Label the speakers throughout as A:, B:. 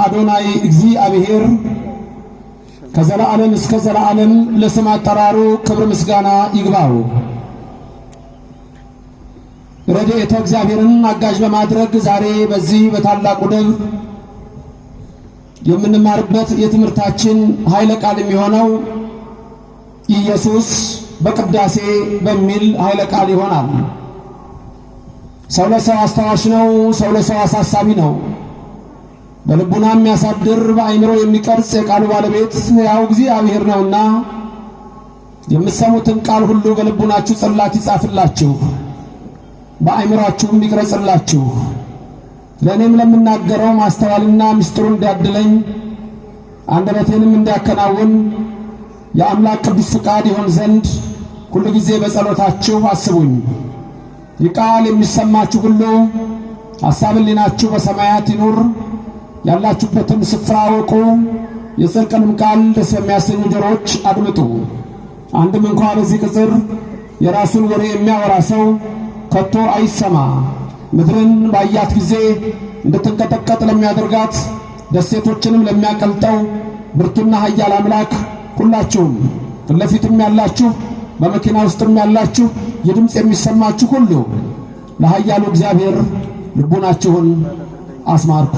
A: አዶናይ እግዚአብሔር ከዘላለም እስከ ዘላለም ለስም አጠራሩ ክብር ምስጋና ይግባው። ረድኤተ እግዚአብሔርን አጋዥ በማድረግ ዛሬ በዚህ በታላቁ ደብር የምንማርበት የትምህርታችን ኃይለ ቃል የሚሆነው ኢየሱስ በቅዳሴ በሚል ኃይለ ቃል ይሆናል። ሰው ለሰው አስታዋሽ ነው። ሰው ለሰው አሳሳቢ ነው። በልቡና የሚያሳድር በአእምሮ የሚቀርጽ የቃሉ ባለቤት ሕያው እግዚአብሔር ነውና የምትሰሙትን ቃል ሁሉ በልቡናችሁ ጽላት ይጻፍላችሁ፣ በአእምሯችሁም ይቅረጽላችሁ። ለእኔም ለምናገረው ማስተዋልና ምስጢሩ እንዲያድለኝ አንደበቴንም እንዲያከናውን የአምላክ ቅዱስ ፍቃድ ይሆን ዘንድ ሁሉ ጊዜ በጸሎታችሁ አስቡኝ። ይህ ቃል የሚሰማችሁ ሁሉ ሐሳብ ሕሊናችሁ በሰማያት ይኑር። ያላችሁበትን ስፍራ አውቁ። የጽድቅንም ቃል ደስ የሚያሰኙ ጆሮዎች አድምጡ። አንድም እንኳ በዚህ ቅጽር የራሱን ወሬ የሚያወራ ሰው ከቶ አይሰማ። ምድርን ባያት ጊዜ እንድትንቀጠቀጥ ለሚያደርጋት ደሴቶችንም ለሚያቀልጠው ብርቱና ኃያል አምላክ ሁላችሁም ፊት ለፊትም ያላችሁ በመኪና ውስጥም ያላችሁ የድምፅ የሚሰማችሁ ሁሉ ለኃያሉ እግዚአብሔር ልቡናችሁን አስማርኩ።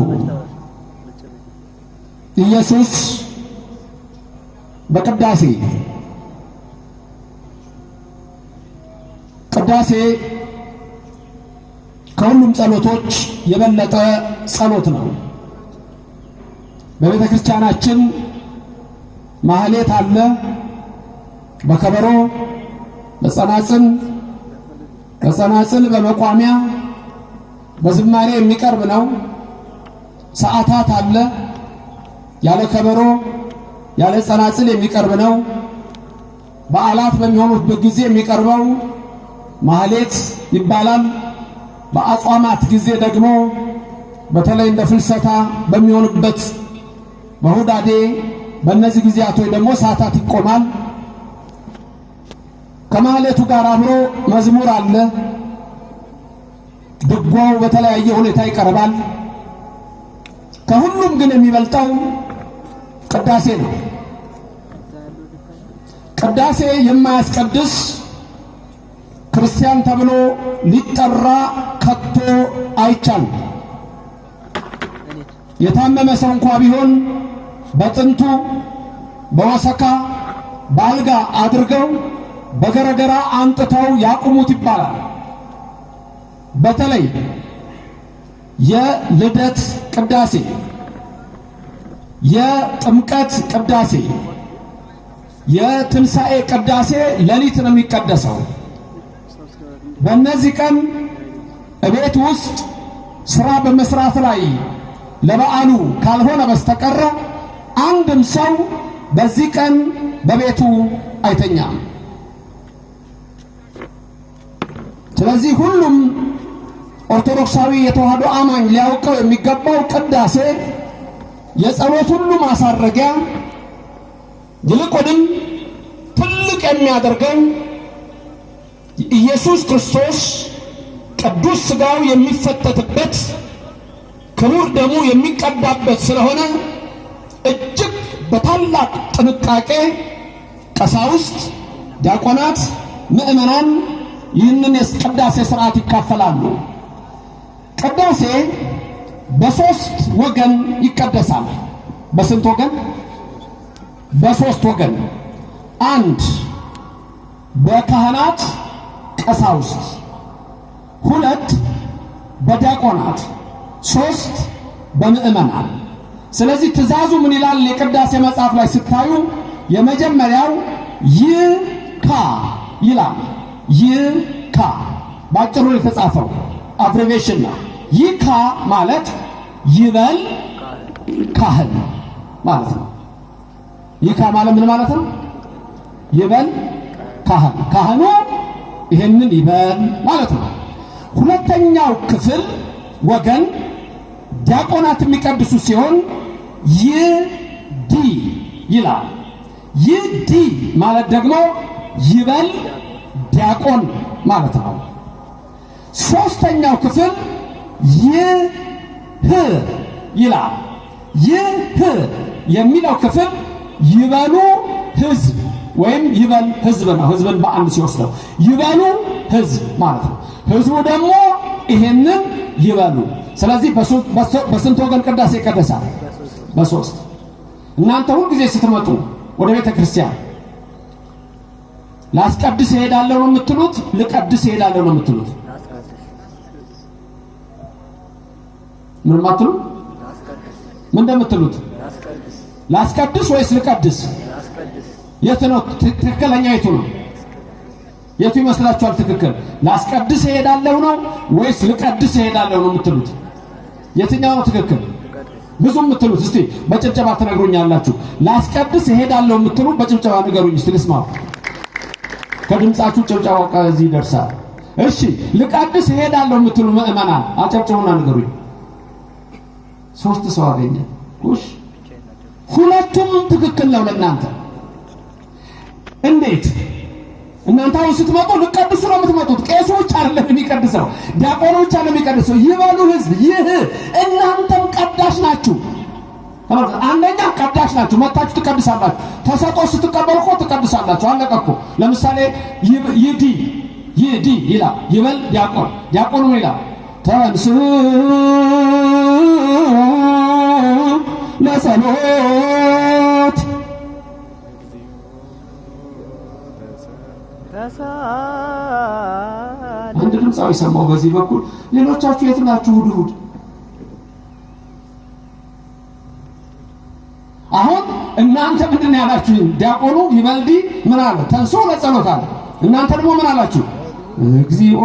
A: ኢየሱስ በቅዳሴ ቅዳሴ ከሁሉም ጸሎቶች የበለጠ ጸሎት ነው። በቤተ ክርስቲያናችን ማህሌት አለ። በከበሮ በጸናጽል በጸናጽል በመቋሚያ በዝማሬ የሚቀርብ ነው። ሰዓታት አለ። ያለ ከበሮ ያለ ጸናጽል የሚቀርብ ነው። በዓላት በሚሆኑበት ጊዜ የሚቀርበው ማህሌት ይባላል። በአጽዋማት ጊዜ ደግሞ በተለይ እንደ ፍልሰታ በሚሆንበት በሁዳዴ በእነዚህ ጊዜያቶች ደግሞ ሰዓታት ይቆማል። ከማህሌቱ ጋር አብሮ መዝሙር አለ። ድጓው በተለያየ ሁኔታ ይቀርባል። ከሁሉም ግን የሚበልጠው ቅዳሴ ነው። ቅዳሴ የማያስቀድስ ክርስቲያን ተብሎ ሊጠራ ከቶ አይቻልም። የታመመ ሰው እንኳ ቢሆን በጥንቱ በወሰካ በአልጋ አድርገው በገረገራ አንጥተው ያቁሙት ይባላል። በተለይ የልደት ቅዳሴ፣ የጥምቀት ቅዳሴ፣ የትንሣኤ ቅዳሴ ሌሊት ነው የሚቀደሰው። በእነዚህ ቀን እቤት ውስጥ ስራ በመስራት ላይ ለበዓሉ ካልሆነ በስተቀረ አንድም ሰው በዚህ ቀን በቤቱ አይተኛም። ስለዚህ ሁሉም ኦርቶዶክሳዊ የተዋህዶ አማኝ ሊያውቀው የሚገባው ቅዳሴ የጸሎት ሁሉ ማሳረጊያ ይልቁንም ትልቅ የሚያደርገው ኢየሱስ ክርስቶስ ቅዱስ ሥጋው የሚፈተትበት ክቡር ደሙ የሚቀዳበት ስለሆነ እጅግ በታላቅ ጥንቃቄ ቀሳውስት፣ ዲያቆናት፣ ምዕመናን ይህንን የቅዳሴ ሥርዓት ይካፈላሉ። ቅዳሴ በሶስት ወገን ይቀደሳል። በስንት ወገን? በሶስት ወገን። አንድ በካህናት ቀሳውስት፣ ሁለት በዲያቆናት፣ ሶስት በምዕመናን። ስለዚህ ትእዛዙ ምን ይላል? የቅዳሴ መጽሐፍ ላይ ስታዩ የመጀመሪያው ይካ ይላል። ይካ ባጭሩ የተጻፈው abbreviation ነው። ይካ ማለት ይበል ካህን ማለት ነው። ይካ ማለት ምን ማለት ነው? ይበል ካህን፣ ካህኑ ይሄንን ይበል ማለት ነው። ሁለተኛው ክፍል ወገን ዲያቆናት የሚቀድሱ ሲሆን ይዲ ይላል። ይዲ ማለት ደግሞ ይበል ዲያቆን ማለት ነው። ሶስተኛው ክፍል ይህ ይላል። ይህ የሚለው ክፍል ይበሉ ሕዝብ ወይም ይበል ሕዝብ ነው። ሕዝብን በአንድ ሲወስደው ይበሉ ሕዝብ ማለት ነው። ሕዝቡ ደግሞ ይሄንን ይበሉ። ስለዚህ በስንት ወገን ቅዳሴ ይቀደሳል? በሶስት። እናንተ ሁል ጊዜ ስትመጡ ወደ ቤተ ክርስቲያን ላስቀድስ እሄዳለሁ ነው የምትሉት? ልቀድስ እሄዳለሁ ነው የምትሉት? ምንም አትሉ? ምን እንደምትሉት? ላስቀድስ ወይስ ልቀድስ? የት ነው ትክክለኛ? የቱ ነው? የቱ ይመስላችኋል ትክክል? ላስቀድስ እሄዳለሁ ነው ወይስ ልቀድስ እሄዳለሁ ነው የምትሉት? የትኛው ነው ትክክል? ብዙ የምትሉት እስቲ በጭብጨባ ትነግሩኛላችሁ። ላስቀድስ እሄዳለሁ የምትሉ በጭብጨባ ንገሩኝ እስቲ ልስማ። ከድምጻችሁ ጭብጨባው ከዚህ ይደርሳል። እሺ ልቀድስ እሄዳለሁ የምትሉ ምእመናን አጨብጭቡና ንገሩኝ። ሶስት ሰው አገኘ። ውሽ ሁለቱም ትክክል ነው ለእናንተ። እንዴት? እናንተ አሁን ስትመጡ ልቀድሱ ነው የምትመጡት። ቄሱ ብቻ አይደለም የሚቀድሰው፣ ዲያቆኑ ብቻ ነው የሚቀድሰው። ይበሉ ህዝብ፣ ይህ እናንተም ቀዳሽ ናችሁ። አንደኛ ቀዳሽ ናችሁ፣ መታችሁ ትቀድሳላችሁ። ተሰጦ ስትቀበሉ እኮ ትቀድሳላችሁ። አለቀ እኮ። ለምሳሌ ይዲ ይዲ ይላል፣ ይበል ዲያቆን። ዲያቆኑ ምን ይላል? ተንሥኡ ለጸሎት። አንድ ድምፃዊ ሰማው በዚህ በኩል። ሌሎቻችሁ የት ናችሁ? እሑድ እሑድ አሁን እናንተ ምንድን ነው ያላችሁኝ? ዲያቆኑ ይበልዲ ምን አለ? ተንሥኡ ለጸሎት አለ። እናንተ ደግሞ ምን አላችሁ? እግዚኦ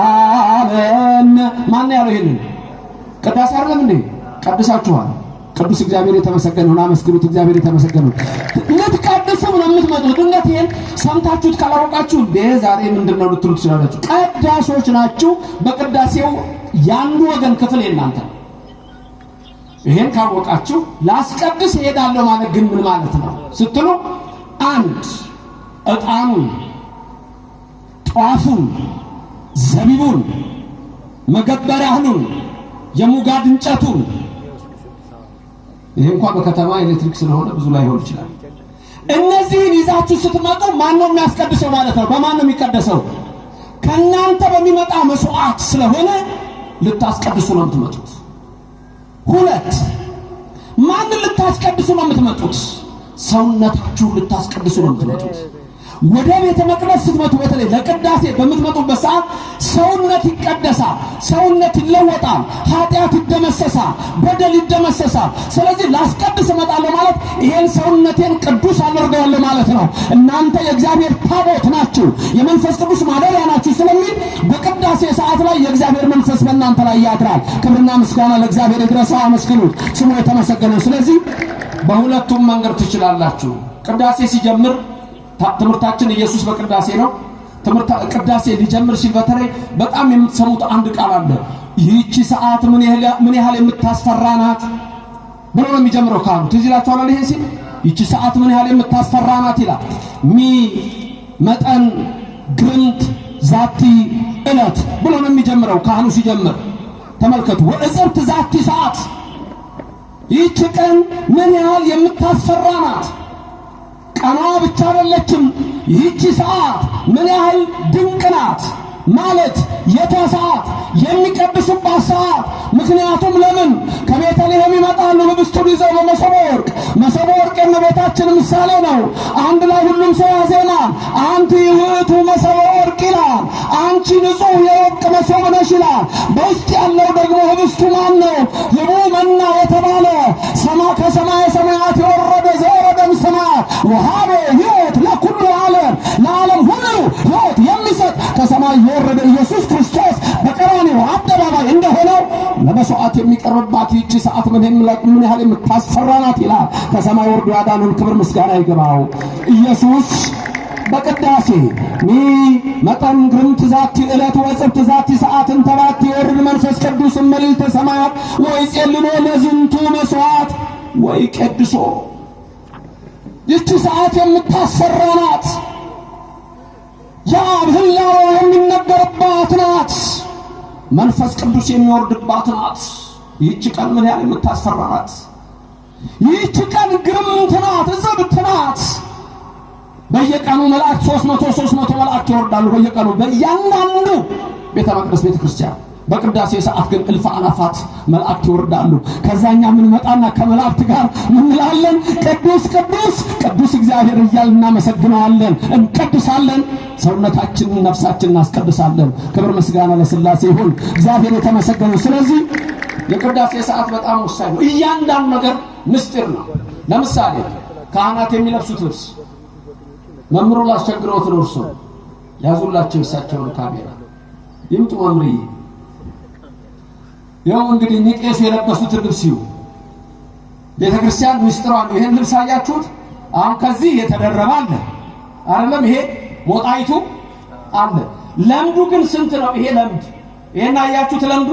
A: ተሳሃለነ። ማን ያለው ይሄንን? ቅዳሴ አይደለም እንዴ? ቀድሳችኋል። ቅዱስ እግዚአብሔር የተመሰገነ ይሁን። አመስግኑት። እግዚአብሔር የተመሰገነ ይሁን። ልትቀድሱም ነው የምትመጡት። ድንገት ይሄን ሰምታችሁት ካላወቃችሁ እንዴ ዛሬ ምንድን ነው ልትሉ ትችላላችሁ። ቀዳሾች ናችሁ። በቅዳሴው ያንዱ ወገን ክፍል የእናንተ ነው። ይሄን ካወቃችሁ ላስቀድስ እሄዳለሁ ማለት ግን ምን ማለት ነው ስትሉ፣ አንድ ዕጣኑን፣ ጧፉን፣ ዘቢቡን፣ መገበሪያ እህሉን፣ የሙጋድ እንጨቱን፣ ይሄ እንኳን በከተማ ኤሌክትሪክ ስለሆነ ብዙ ላይሆን ይችላል። እነዚህን ይዛችሁ ስትመጡ ማን ነው የሚያስቀድሰው ማለት ነው? በማን ነው የሚቀደሰው? ከእናንተ በሚመጣ መስዋዕት ስለሆነ ልታስቀድሱ ነው የምትመጡት። ሁለት ማንን ልታስቀድሱ ነው የምትመጡት? ሰውነታችሁን ልታስቀድሱ ነው የምትመጡት። ወደ ቤተ መቅደስ ስትመጡ በተለይ ለቅዳሴ በምትመጡበት ሰዓት ሰውነት ይቀደሳል፣ ሰውነት ይለወጣል፣ ኃጢአት ይደመሰሳል፣ በደል ይደመሰሳል። ስለዚህ ላስቀድስ እመጣለሁ ማለት ይሄን ሰውነቴን ቅዱስ አደርገዋለሁ ማለት ነው። እናንተ የእግዚአብሔር ታቦት ናችሁ፣ የመንፈስ ቅዱስ ማደሪያ ናችሁ ስለሚል በቅዳሴ ሰዓት ላይ የእግዚአብሔር መንፈስ በእናንተ ላይ ያድራል። ክብርና ምስጋና ለእግዚአብሔር ይድረሰው። አመስግኑት፣ ስሙ የተመሰገነው። ስለዚህ በሁለቱም መንገድ ትችላላችሁ። ቅዳሴ ሲጀምር ትምህርታችን ኢየሱስ በቅዳሴ ነው። ቅዳሴ ሊጀምር ሲል በተለይ በጣም የምትሰሙት አንድ ቃል አለ። ይህቺ ሰዓት ምን ያህል የምታስፈራ ናት ብሎ ነው የሚጀምረው ካህኑ። ትዝ ይላችኋል። ይሄን ሲል ይህቺ ሰዓት ምን ያህል የምታስፈራ ናት ይላል። ሚ መጠን ግርምት ዛቲ ዕለት ብሎ ነው የሚጀምረው ካህኑ ሲጀምር። ተመልከቱ። ወእጽብት ዛቲ ሰዓት፣ ይህቺ ቀን ምን ያህል የምታስፈራ ናት። ቀኗ ብቻ አይደለችም። ይህቺ ሰዓት ምን ያህል ድንቅ ናት ማለት የቷ ሰዓት? የሚቀድሱባት ሰዓት። ምክንያቱም ለምን ከቤተልሔም ይመጣሉ ህብስቱን ይዘው በመሶበ ወርቅ። መሶበ ወርቅ የእመቤታችን ምሳሌ ነው። አንድ ላይ ሁሉም ሰው ያዜማል። አንቲ ውእቱ መሶበ ወርቅ ይላል። አንቺ ንጹሕ የወርቅ መሶብ ነሽ ይላል። በውስጥ ያለው ደግሞ ህብስቱ ማን ነው? ህቡ መና የተባለ ሰማ ከሰማየ ሰማያት የወረደ ዘወረደም ሰማያት ወሃበ ሕይወት ለኩሉ ዓለም፣ ለዓለም ሁሉ ሕይወት የሚሰጥ ከሰማይ የወረደ ኢየሱስ ክርስቶስ በቀራንዮ አደባባይ እንደሆነው ለመስዋዕት የሚቀርብባት ይህቺ ሰዓት ምን ያህል የምታስፈራ ናት ይላል። ከሰማይ ወርዶ ያዳነን ክብር ምስጋና ይግባው። ኢየሱስ በቅዳሴ ሚ መጠን ግርምት ዛቲ ዕለት ወጽብት ዛቲ ሰዓት እንተባት ይወርድ መንፈስ ቅዱስ እመልዕልተ ሰማያት ወይጼልሎ ለዝንቱ መስዋዕት ወይ ቀድሶ። ይህቺ ሰዓት የምታስፈራ ናት። የአብ ሕላዌ የሚነገርባት ናት። መንፈስ ቅዱስ የሚወርድባት ናት። ይህች ቀን ምን ያህል የምታስፈራ ናት! ይህች ቀን ግርምት ናት፣ እጽብት ናት። በየቀኑ መላእክት 300 300 መላእክት ይወርዳሉ። በየቀኑ በእያንዳንዱ ቤተ መቅደስ ቤተ ክርስቲያን። በቅዳሴ ሰዓት ግን እልፍ አእላፋት መላእክት ይወርዳሉ። ከዛኛ የምንመጣና ከመላእክት ጋር ምንላለን? ቅዱስ ቅዱስ ቅዱስ እግዚአብሔር እያልን እናመሰግነዋለን፣ እንቀድሳለን። ሰውነታችንን ነፍሳችንን እናስቀድሳለን። ክብር ምስጋና ለሥላሴ ይሁን፣ እግዚአብሔር የተመሰገነ። ስለዚህ የቅዳሴ ሰዓት በጣም ወሳኝ ነው። እያንዳንዱ ነገር ምስጢር ነው። ለምሳሌ ካህናት የሚለብሱት ልብስ መምህሩ ላስቸግረውት ነው። እርሱ ያዙላቸው የእሳቸውን ካሜራ ይምጡ መምሪ። ይኸው እንግዲህ ኒቄሱ የለበሱትን ልብስ ይሁ ቤተ ክርስቲያን ምስጢሯ ነው። ይሄን ልብስ አያችሁት? አሁን ከዚህ የተደረበ አለ አይደለም? ይሄ ሞጣይቱ አለ። ለምዱ ግን ስንት ነው? ይሄ ለምድ ይሄን አያችሁት? ለምዱ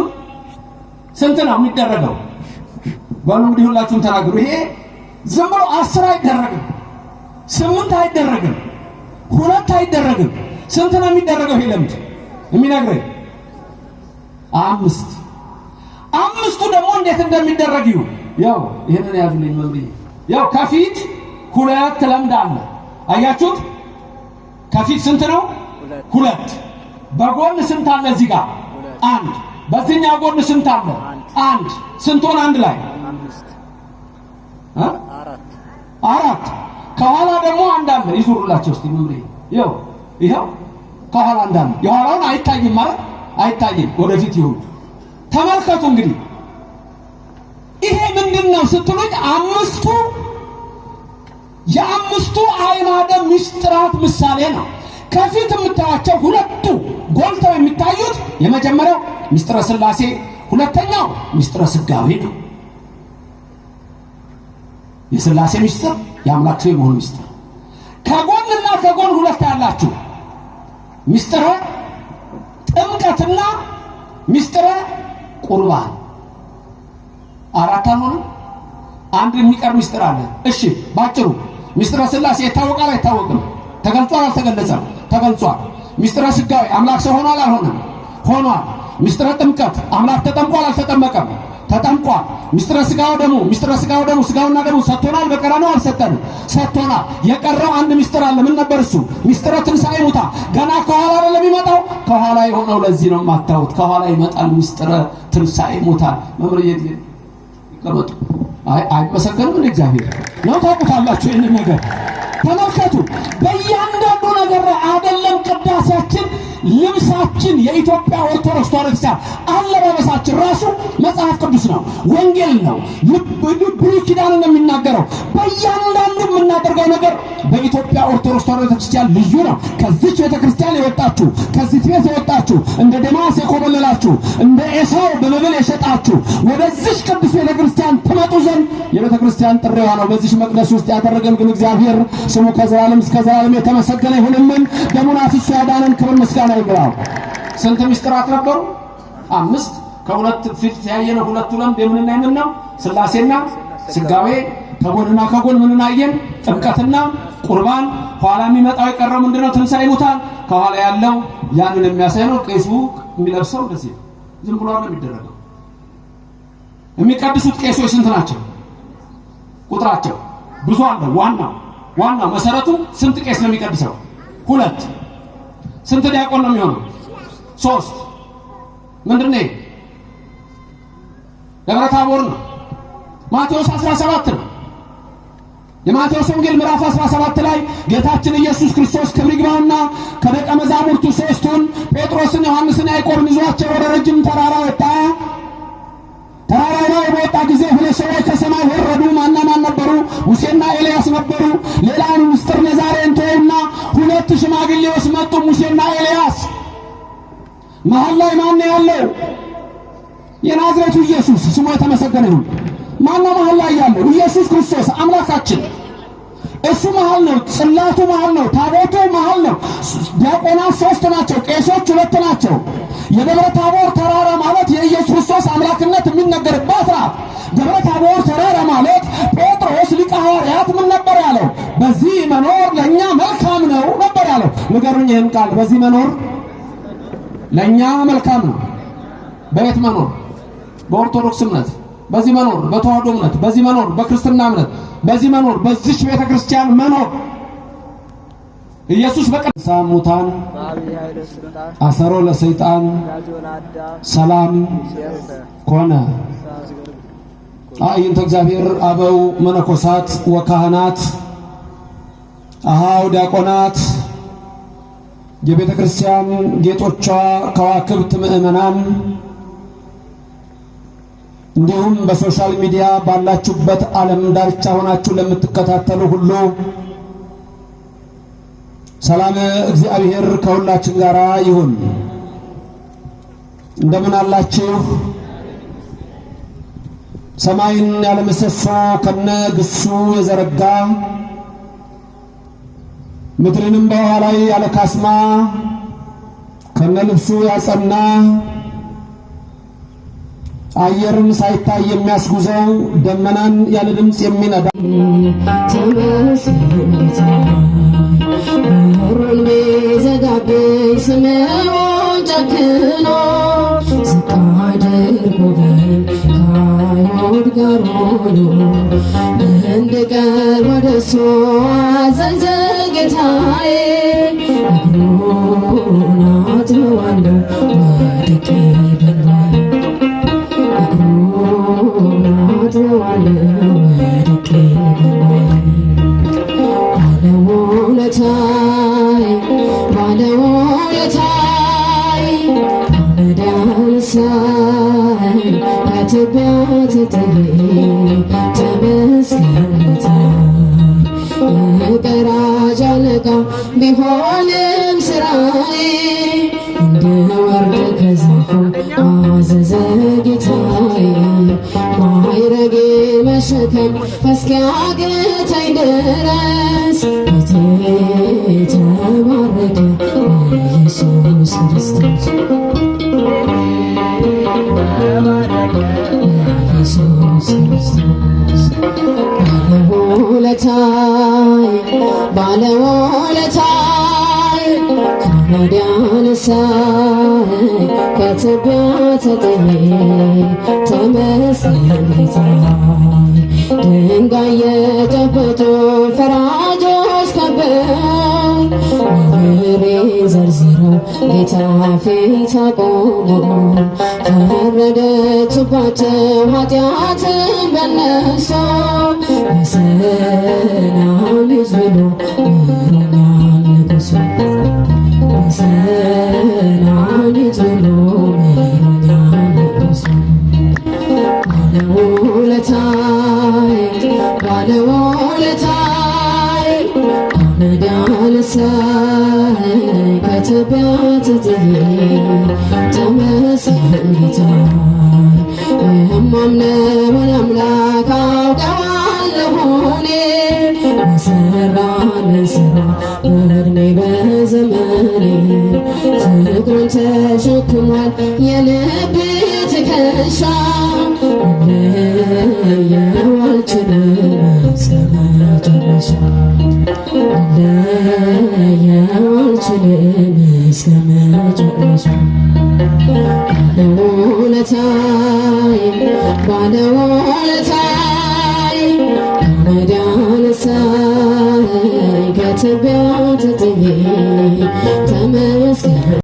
A: ስንት ነው የሚደረገው? በሉ እንግዲህ ሁላችሁም ተናገሩ። ይሄ ዝም ብሎ 10 አይደረግም፣ 8 አይደረግም፣ 2 አይደረግም። ስንት ነው የሚደረገው? ይሄ ለምድ የሚነግረኝ 5። 5ቱ ደግሞ እንዴት እንደሚደረግ ይሁ ያው ይሄንን ያዙልኝ መምሪ። ያው ከፊት 2 ለምድ አለ። አያችሁት? ከፊት ስንት ነው? 2። በጎን ስንት አለ? እዚህ ጋር 1። በዚህኛው ጎን ስንት አለ? 1። ስንት ሆነ አንድ ላይ? 4። ከኋላ ደግሞ 1 አለ። ይዙሩላቸው እስቲ መምሪ። ያው ይሄው ከኋላ 1 አለ። የኋላውን አይታይም ማለት አይታይም፣ ወደፊት ይሁን። ተመልከቱ እንግዲህ ይሄ ምንድነው ስትሉኝ የአምስቱ አዕማደ ምስጢራት ምሳሌ ነው። ከፊት የምታዩቸው 2 ጎልተው የሚታዩት የመጀመሪያው ምስጢረ ሥላሴ፣ ሁለተኛው ምስጢረ ሥጋዌ ነው። የሥላሴ ምስጢር የአምላክ ሰው የመሆን ምስጢር። ከጎንና ከጎን 2 ያላችሁ ምስጢረ ጥምቀትና ምስጢረ ቁርባን። 4 አልሆነም? አንድ የሚቀር ምስጢር አለ። እሺ ባጭሩ ምስጢረ ሥላሴ ይታወቃል አይታወቅም? ተገልጿል አልተገለጸም? ተገልጿል። ምስጢረ ሥጋዌ አምላክ ሰው ሆኗል አልሆነም? ሆኗል። ምስጢረ ጥምቀት አምላክ ተጠምቋል አልተጠመቀም? ተጠምቋል። ምስጢረ ሥጋው ደሙ ምስጢረ ሥጋው ደሙ ሥጋውና ደሙ ሰጥቶናል በቀራንዮ አልሰጠንም? ሰጥቶናል። የቀረው አንድ ምስጢር አለ። ምን ነበር እሱ? ምስጢረ ትንሣኤ ሙታን። ገና ከኋላ አይደለም የሚመጣው? ከኋላ የሆነው ለዚህ ነው የማታዩት። ከኋላ ይመጣል ምስጢረ ትንሣኤ ሙታን። መምህር ይቀመጡ። አይ አይመሰገንም እንደ እግዚአብሔር ነው። ታውቁታላችሁ ይሄንን ነገር። ተመልከቱ በእያንዳንዱ ነገር ላይ አይደለም ቅዳሴያችን፣ ልብሳችን፣ የኢትዮጵያ ኦርቶዶክስ ተዋሕዶ ቤተክርስቲያን አለባበሳችን ራሱ መጽሐፍ ቅዱስ ነው፣ ወንጌል ነው፣ ብሉይ ኪዳን ነው የሚናገረው። በእያንዳንዱ የምናደርገው ነገር በኢትዮጵያ ኦርቶዶክስ ተዋሕዶ ቤተክርስቲያን ልዩ ነው። ከዚች ቤተክርስቲያን የወጣችሁ፣ ከዚች ቤት የወጣችሁ፣ እንደ ዴማስ የኮበለላችሁ፣ እንደ ኤሳው በመብል የሸጣችሁ ወደዚች ቅዱስ ቤተክርስቲያን ትመጡ ዘንድ የቤተክርስቲያን ጥሪዋ ነው። በዚች መቅደስ ውስጥ ያደረገን ግን እግዚአብሔር ስሙ ከዘላለም እስከ ዘላለም የተመሰገነ ይሁንልን። ደሙን አፍስሶ ያዳነን ክብር ምስጋና ይግባው። ስንት ምስጢራት ነበሩ? 5። ከሁለት ፊት ያየነው 2 ለምድ የምንና የምን ነው? ሥላሴና ሥጋዌ። ከጎንና ከጎን ምንን አየን? ጥምቀትና ቁርባን። ኋላ የሚመጣው የቀረው ምንድነው? ትንሣኤ ሙታን። ከኋላ ያለው ያንን የሚያሳይ ነው። ቄሱ የሚለብሰው እንደዚህ ነው። ዝም ብሎ አይደለም የሚደረገው። የሚቀድሱት ቄሶች ስንት ናቸው? ቁጥራቸው ብዙ አለ። ዋናው መሰረቱ ስንት ቄስ ነው የሚቀድሰው? 2። ስንት ዲያቆን ነው የሚሆነው? 3። ምንድነው? ደብረ ታቦር ነው። ማቴዎስ 17 ነው። የማቴዎስ ወንጌል ምዕራፍ 17 ላይ ጌታችን ኢየሱስ ክርስቶስ ክብር ይግባውና ከደቀ መዛሙርቱ 3ቱን ጴጥሮስን፣ ዮሐንስን፣ ያዕቆብን ይዟቸው ወደ ረጅም ተራራ ወጣ። ተራራው ላይ በወጣ ጊዜ 2 ሰዎች ከሰማይ ወረዱ። ማንና ማን ነበሩ? ሙሴና ኤልያስ ነበሩ። ሌላውን ምስጢር ለዛሬ እንተውና 2 ሽማግሌዎች መጡ፣ ሙሴና ኤልያስ። መሃል ላይ ማን ነው ያለው? የናዝሬቱ ኢየሱስ ስሙ የተመሰገነ ይሁን። ማን ነው መሃል ላይ ያለው? ኢየሱስ ክርስቶስ አምላካችን። እሱ መሃል ነው፣ ጽላቱ መሃል ነው፣ ታቦቱ መሃል ነው። ዲያቆናት ሶስት ናቸው፣ ቄሶች ሁለት ናቸው። የደብረ ታቦር ተራራ ማለት የኢየሱስ ክርስቶስ አምላክነት የሚነገርባት ናት። ደብረ ታቦር ተራራ ማለት ጴጥሮስ ሊቀ ሐዋርያት ምን ነበር ያለው? በዚህ መኖር ለእኛ መልካም ነው ነበር ያለው። ንገሩኝ ይህን ቃል፣ በዚህ መኖር ለእኛ መልካም ነው። በየት መኖር? በኦርቶዶክስ እምነት በዚህ መኖር፣ በተዋህዶ እምነት በዚህ መኖር፣ በክርስትና እምነት በዚህ መኖር፣ በዚች ቤተ ክርስቲያን መኖር። ኢየሱስ በቀሳ ሙታን አሰሮ ለሰይጣን ሰላም ኮነ። አእይንተ እግዚአብሔር አበው መነኮሳት ወካህናት አሃው ዲያቆናት የቤተ ክርስቲያን ጌጦቿ ከዋክብት ምእመናን እንዲሁም በ social media ባላችሁበት ዓለም ዳርቻ ሆናችሁ ለምትከታተሉ ሁሉ ሰላም እግዚአብሔር ከሁላችን ጋር ይሁን። እንደምን አላችሁ? ሰማይን ያለ ምሰሶ ከነ ግሱ የዘረጋ፣ ምድርንም በውሃ ላይ ያለ ካስማ ከነ ልብሱ ያጸና፣ አየርን ሳይታይ የሚያስጉዘው፣ ደመናን ያለ ድምፅ የሚነዳ
B: ተመስገን በሩን ቢዘጋብኝ ስምዖን ጨክኖ ዝቅ አድርጎ ቢያየኝ ከአይሁድ ጋር ሆኖ እንድቀርብ ወደ እሱ አዘዘ ጌታዬ። እግሩን አጥበዋለሁ ወድቄ በእንባዬ፣ እግሩን አጥበዋለሁ ወድቄ በእንባዬ። ባለውለታዬ፣ ባለውለታዬ፣ አመድ ያነሳኝ ከትቢያ ተጥዬ ተመስገን ጌታዬ። የቀራጭ አለቃ ቢሆንም ስራዬ እንድወርድ ከዛፉ አዘዘ ጌታዬ። ማዕረጌ መሸከም እስኪያቅተኝ ድረስ ቤቴ ተባረከ ኢየሱስ ክርስቶስ፣ ኢየሱስ ክርስቶስ። ባለውለታዬ፣ ባለውለታዬ፣ ከአመድ ያነሳኝ ከትቢያ ተጥዬ ተመስገን ጌታዬ። ድንጋይ የጨበጡ ፈራጆች ከበውኝ ነውሬን ዘርዝረው ጌታ ፊት አቆሙኝ። ፈረደችባቸው ኃጢአትን በነሱ፣ በሰላም ሂድ ብሎ ምሮኛል ንጉሡ፣ በሰላም ሂድ ብሎ ምሮኛል ንጉሡ። ባለውለታዬ፣ ባለውለታዬ፣ አመድ ያነሳኝ ከትቢያ ተጥዬ ተመስገን ጌታዬ። የማምነውን አምላክ አውቀዋለሁ እኔ፣ በሰራልን ስራ በዕድሜ በዘመኔ ፍቅሩን ተሸክሟል የልቤ ትከሻ፣ ልለየው አልችልም እስከ መጨረሻ፣ ልለየው አልችልም እስከ መጨረሻ። ባለውለታዬ፣ ባለውለታዬ፣ ከአመድ ያነሳኝ ከትቢያ ተጥዬ ተመስገን።